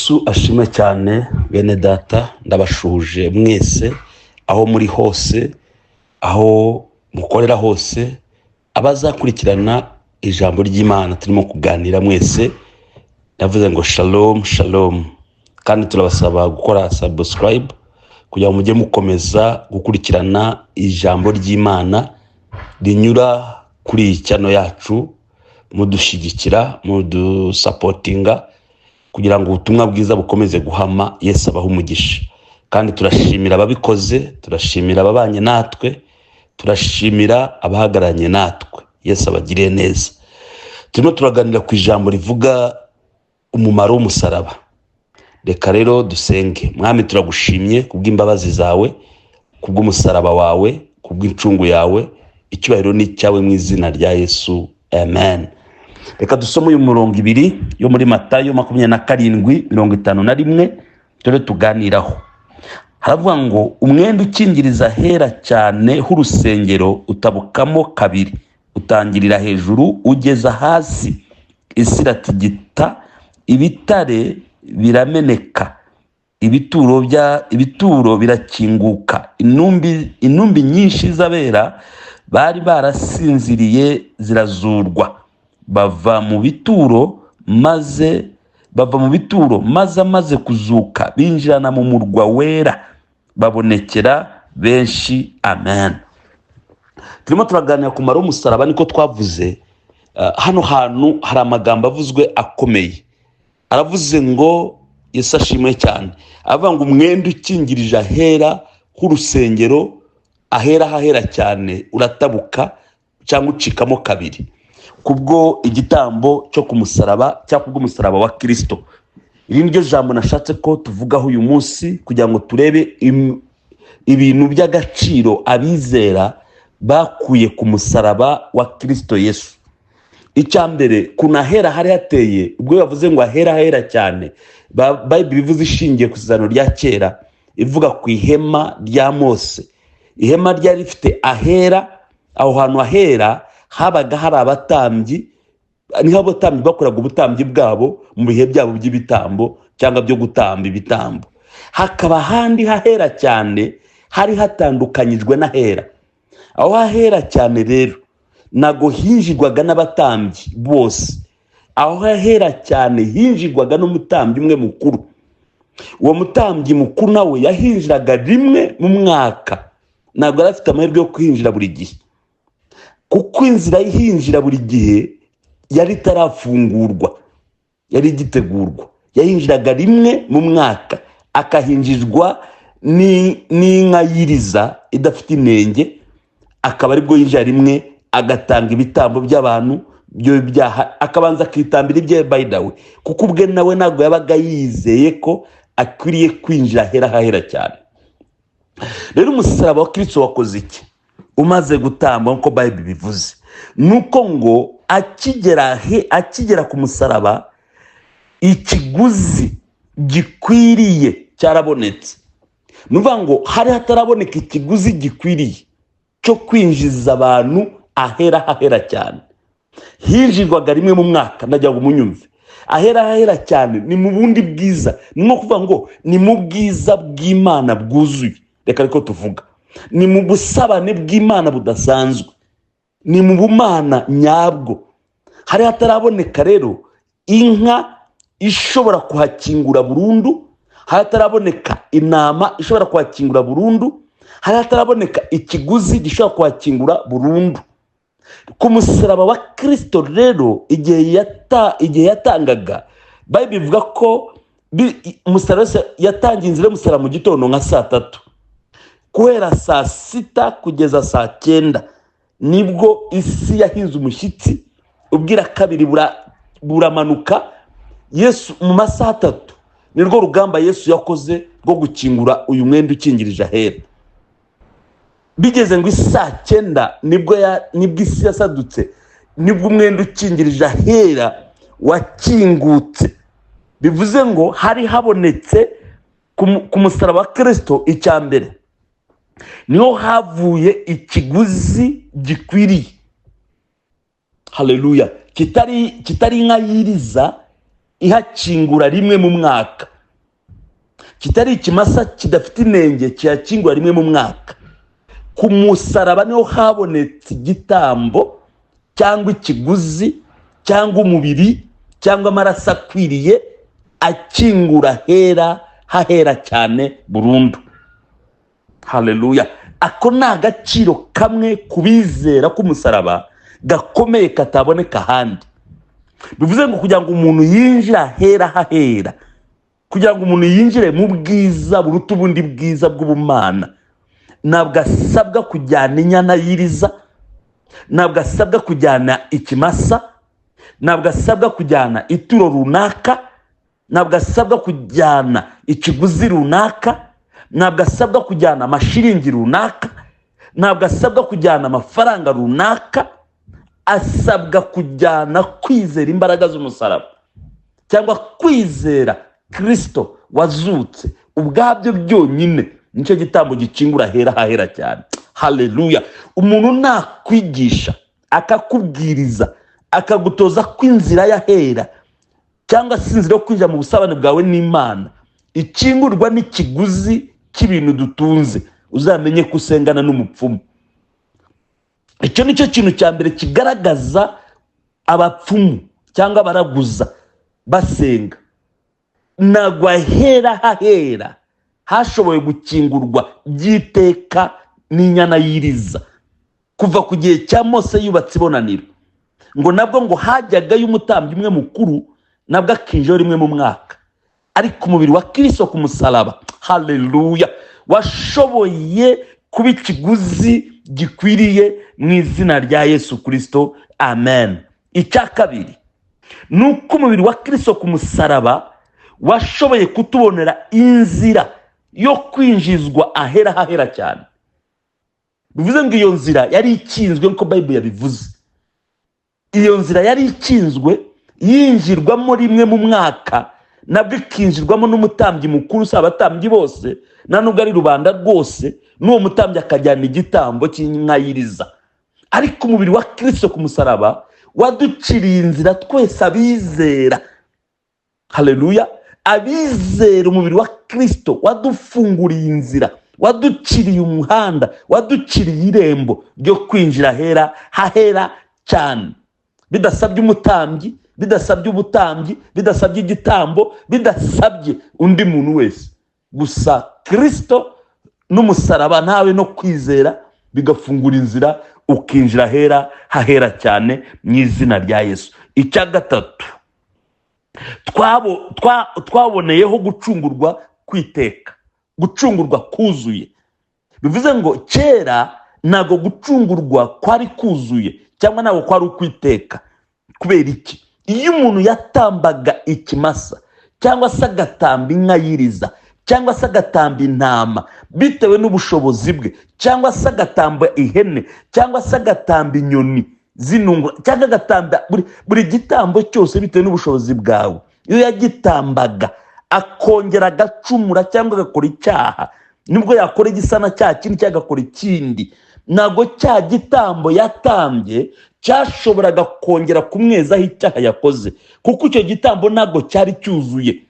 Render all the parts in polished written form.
Yesu ashimwe cyane. Bene data, ndabashuhuje mwese aho muri hose, aho mukorera hose, abazakurikirana ijambo ry'Imana turimo kuganira mwese, ndavuze ngo shalom shalom. Kandi turabasaba gukora subscribe kugira ngo mujye mukomeza gukurikirana ijambo ry'Imana rinyura kuri iyi channel yacu, mudushyigikira, mudusupportinga kugira ngo ubutumwa bwiza bukomeze guhama. Yesu abahe umugisha. Kandi turashimira ababikoze, turashimira ababanye natwe, turashimira abahagararanye natwe. Yesu abagiriye neza. Turimo turaganira ku ijambo rivuga umumaro w'umusaraba. Reka rero dusenge. Mwami, turagushimye kubw'imbabazi zawe, kubw'umusaraba wawe, kubw'incungu yawe. Icyubahiro ni icyawe, mu izina rya Yesu, amen. Reka dusome uyu murongo ibiri yo muri Matayo 27:51, dore tuganiraho. Haravuga ngo: "Umwenda ukingiriza ahera cyane h'urusengero utabukamo kabiri, utangirira hejuru ugeza hasi. Isi iratigita, ibitare birameneka, ibituro birakinguka, intumbi nyinshi z'abera bari barasinziriye zirazurwa, bava mu bituro maze amaze kuzuka binjirana mu murwa wera, babonekera benshi." Amen. Turimo turaganira ku mumaro w'umusaraba, niko twavuze. Hano hantu hari amagambo avuzwe akomeye. Aravuze ngo, Yesu ashimwe cyane, aravuga ngo umwenda ukingirije ahera h'urusengero, ahera hahera cyane, uratabuka cyangwa ucikamo kabiri kubwo igitambo cyo ku musaraba cyangwa kubw'umusaraba wa Kirisito. Iri ni ryo jambo nashatse ko tuvugaho uyu munsi kugira ngo turebe ibintu by'agaciro abizera bakuye ku musaraba wa Kirisito Yesu. Icya mbere, kuntu ahera hari hateye. Ubwo bavuze ngo ahera hahera cyane, Bayibiri ivuze ishingiye ku isezerano rya kera, ivuga ku ihema rya Mose. Ihema ryari rifite ahera. Aho hantu ahera habaga hari abatambyi, niho abatambyi bakoraga ubutambyi bwabo mu bihe byabo by'ibitambo cyangwa byo gutamba ibitambo. Hakaba ahandi hahera cyane hari hatandukanyijwe n'ahera. Aho hahera cyane rero ntabwo hinjirwaga n'abatambyi bose. Aho hahera cyane hinjirwaga n'umutambyi umwe mukuru. Uwo mutambyi mukuru nawe yahinjiraga rimwe mu mwaka, ntabwo yari afite amahirwe yo kwinjira buri gihe, kuko inzira yinjira buri gihe yari itarafungurwa, yari igitegurwa. Yahinjiraga rimwe mu mwaka, akahinjizwa n'inka yiriza idafite inenge, akaba aribwo yinjira rimwe, agatanga ibitambo by'abantu by'ibyaha, akabanza akitambira ibye. By the way, kuko ubwe nawe ntabwo yabaga yizeye ko akwiriye kwinjira ahera hahera cyane. Rero umusaraba wa Kirisito wakoze iki umaze gutambwa? Nk'uko Bayibuli bivuze, ni uko ngo akigera ku musaraba, ikiguzi gikwiriye cyarabonetse. Ni ukuvuga ngo hari hataraboneka ikiguzi gikwiriye cyo kwinjiza abantu ahera hahera cyane. Hinjirwaga rimwe mu mwaka. Ndagira ngo munyumve. Ahera hahera cyane ni mu bundi bwiza, ni nko kuvuga ngo ni mu bwiza bw'Imana bwuzuye. Reka ariko tuvuga ni mu busabane bw'Imana budasanzwe, ni mu bumana nyabwo. Hari hataraboneka rero inka ishobora kuhakingura burundu, hari hataraboneka intama ishobora kuhakingura burundu, hari hataraboneka ikiguzi gishobora kuhakingura burundu. Ku musaraba wa Kirisito rero, igihe yatangaga, Bayibiri ivuga ko umusaraba wese yatangiye inzira y'umusaraba mu gitondo nka saa 3, guhera saa 6 kugeza saa 9 nibwo isi yahinze umushyitsi, ubwira kabiri buramanuka. Yesu mu masaha 3, nirwo rugamba Yesu yakoze rwo gukingura uyu mwenda ukingirije ahera. Bigeze ngo isaa 9 nibwo isi yasadutse, nibwo umwenda ukingirije ahera wakingutse. Bivuze ngo hari habonetse ku musaraba wa Kirisito, icya mbere niho havuye ikiguzi gikwiriye, haleluya, kitari inka yiriza ihakingura rimwe mu mwaka. Kitari ikimasa kidafite inenge kiyakingura rimwe mu mwaka. Ku musaraba niho habonetse igitambo cyangwa ikiguzi cyangwa umubiri cyangwa amaraso akwiriye akingura hera hahera cyane burundu. Haleluya! Ako ni agaciro kamwe ku bizera k'umusaraba gakomeye kataboneka ahandi. Bivuze ngo kugira ngo umuntu yinjire ahera hahera, kugira ngo umuntu yinjire mu bwiza buruta ubundi bwiza bw'ubumana, ntabwo asabwa kujyana inyana y'iriza, ntabwo asabwa kujyana ikimasa, ntabwo asabwa kujyana ituro runaka, ntabwo asabwa kujyana ikiguzi runaka, ntabwo asabwa kujyana amashiringi runaka, ntabwo asabwa kujyana amafaranga runaka. Asabwa kujyana kwizera imbaraga z'umusaraba cyangwa kwizera Kirisito wazutse. Ubwabyo byonyine nicyo gitambo gikingura hera hahera cyane. Haleluya! Umuntu nakwigisha, akakubwiriza, akagutoza ko inzira y'ahera cyangwa se inzira yo kwinjira mu busabane bwawe n'Imana ikingurwa n'ikiguzi cy'ibintu dutunze, uzamenye ko usengana n'umupfumu. Icyo ni cyo kintu cya mbere kigaragaza abapfumu cyangwa abaraguza basenga. Ntabwo ahera hahera hashoboye gukingurwa by'iteka n'inyana y'iriza. Kuva ku gihe cya Mose yubatse ibonaniro, ngo nabwo ngo hajyagayo umutambyi umwe mukuru, nabwo akinjirayo rimwe mu mwaka. Ariko umubiri wa Kirisito ku musaraba, haleluya, washoboye kuba ikiguzi gikwiriye mu izina rya Yesu Kirisito, amen. Icya kabiri ni uko umubiri wa Kirisito ku musaraba washoboye kutubonera inzira yo kwinjizwa ahera hahera cyane. Bivuze ngo iyo nzira yari ikinzwe, nk'uko Bayibuli yabivuze. Iyo nzira yari ikinzwe, yinjirwamo rimwe mu mwaka, nabwo ikinjirwamo n'umutambyi mukuru, si abatambyi bose, nta nubwo ari rubanda rwose, n'uwo mutambyi akajyana igitambo cy'inkayiriza. Ariko umubiri wa Kirisito ku musaraba waduciriye inzira twese abizera. Haleluya! Abizera umubiri wa Kirisito wadufunguriye inzira, waduciriye umuhanda, waduciriye irembo ryo kwinjira ahera hahera cyane, bidasabye umutambyi, bidasabye ubutambyi, bidasabye igitambo, bidasabye undi muntu wese, gusa Kirisito n'umusaraba ntawe no kwizera bigafungura inzira, ukinjira ahera hahera cyane mu izina rya Yesu. Icya gatatu, twaboneyeho gucungurwa kwiteka, gucungurwa kuzuye. Bivuze ngo kera ntabwo gucungurwa kwari kuzuye cyangwa ntabwo kwari ukwiteka. Kubera iki? Iyo umuntu yatambaga ikimasa cyangwa se agatamba inka yiriza cyangwa se agatamba intama bitewe n'ubushobozi bwe, cyangwa se agatamba ihene cyangwa se agatamba inyoni zinungwa cyangwa agatamba buri gitambo cyose bitewe n'ubushobozi bwawe, iyo yagitambaga akongera agacumura cyangwa agakora icyaha, nibwo yakora igisa na cya kindi cyangwa agakora ikindi, ntabwo cya gitambo yatambye cyashoboraga kongera kumwezaho icyaha yakoze, kuko icyo gitambo ntabwo cyari cyuzuye.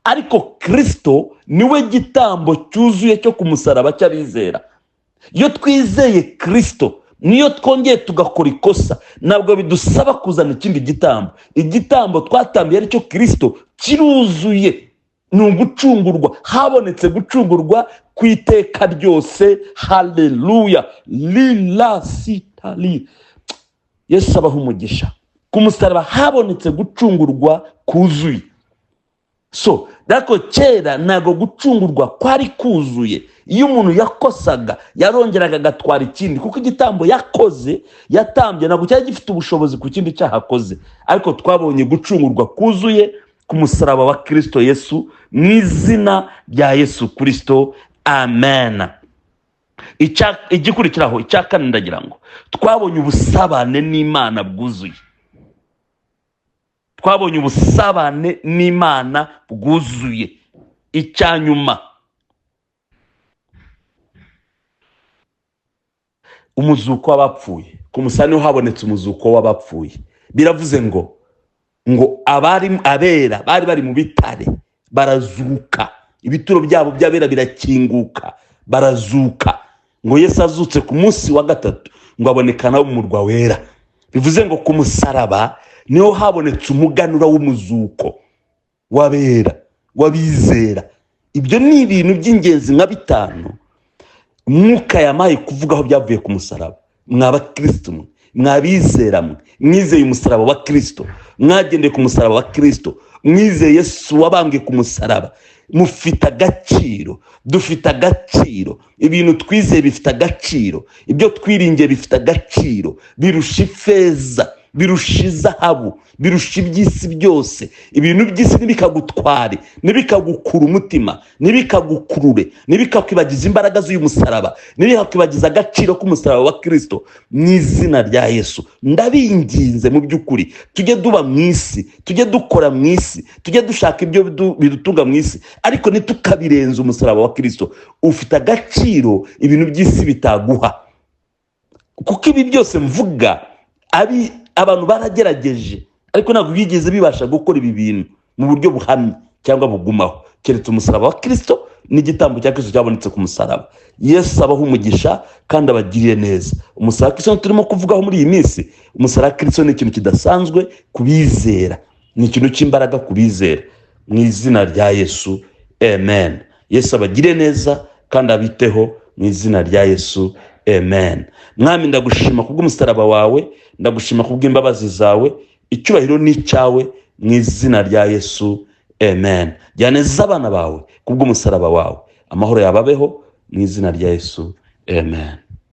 Ariko Kirisito niwe gitambo cyuzuye cyo ku musaraba cy'abizera. Iyo twizeye Kirisito, niyo twongeye tugakora ikosa, ntabwo bidusaba kuzana ikindi gitambo. Igitambo twatambiye aricyo Kirisito kiruzuye, ni ugucungurwa. Habonetse gucungurwa ku iteka ryose. Haleluya! Lila sitali, Yesu abaha umugisha. Ku musaraba habonetse gucungurwa kuzuye. So ariko kera ntabwo gucungurwa kwari kuzuye. Iyo umuntu yakosaga yarongeraga agatwara ikindi, kuko igitambo yakoze yatambye ntabwo cyari gifite ubushobozi ku kindi cyaha akoze. Ariko twabonye gucungurwa kuzuye ku musaraba wa Kirisito Yesu, mu izina rya Yesu Kirisito, amen. Igikurikiraho, icya kane, ndagira ngo twabonye ubusabane n'Imana bwuzuye. Twabonye ubusabane n'Imana bwuzuye. Icya nyuma, umuzuko w'abapfuye. Ku musaraba niho habonetse umuzuko w'abapfuye. Biravuze ngo abari abera bari bari mu bitare barazuka. Ibituro byabo by'abera birakinguka, barazuka. Ngo Yesu azutse ku munsi wa gatatu, ngo aboneka nabo mu murwa wera. Bivuze ngo ku musaraba niho habonetse umuganura w'umuzuko w'abera, w'abizera. Ibyo ni ibintu by'ingenzi nka bitanu Mwuka yamaye kuvugaho byavuye ku musaraba. Mwa bakristo mwe, mwabizera mwe, mwizeye umusaraba wa Kristo, mwagendeye ku musaraba wa Kristo, mwizeye Yesu wabambwe ku musaraba, mufite agaciro. Dufite agaciro. Ibintu twizeye bifite agaciro, ibyo twiringiye bifite agaciro, birusha ifeza, birusha izahabu, birusha iby'isi byose. Ibintu by'isi ntibikagutware, ntibikagukura umutima, ntibikagukurure, ntibikakwibagiza imbaraga z'uyu musaraba, ntibikakwibagiza agaciro k'umusaraba wa Kristo. Mu izina rya Yesu ndabinginze, mu by'ukuri tujye duba mu isi, tujye dukora mu isi, tujye dushaka ibyo bidutunga mu isi, ariko ntitukabirenze umusaraba wa Kristo. Ufite agaciro ibintu by'isi bitaguha, kuko ibi byose mvuga abi abantu baragerageje, ariko ntabwo bigeze bibasha gukora ibi bintu mu buryo buhamye cyangwa bugumaho, keretse umusaraba wa Kristo n'igitambo cya Kristo cyabonetse ku musaraba. Yesu abaha umugisha kandi abagiriye neza. Umusaraba wa Kristo turimo kuvugaho muri iyi minsi, umusaraba wa Kristo ni ikintu kidasanzwe ku bizera, ni ikintu cy'imbaraga ku bizera. Mu izina rya Yesu, amen. Yesu abagire neza kandi abiteho mu izina rya Yesu, amen. Mwami, ndagushima kubw'umusaraba wawe, ndagushima kubw'imbabazi zawe. Icyubahiro ni icyawe mu izina rya Yesu, amen. Jyaneza abana bawe kubw'umusaraba wawe. Amahoro yababeho mu izina rya Yesu, amen.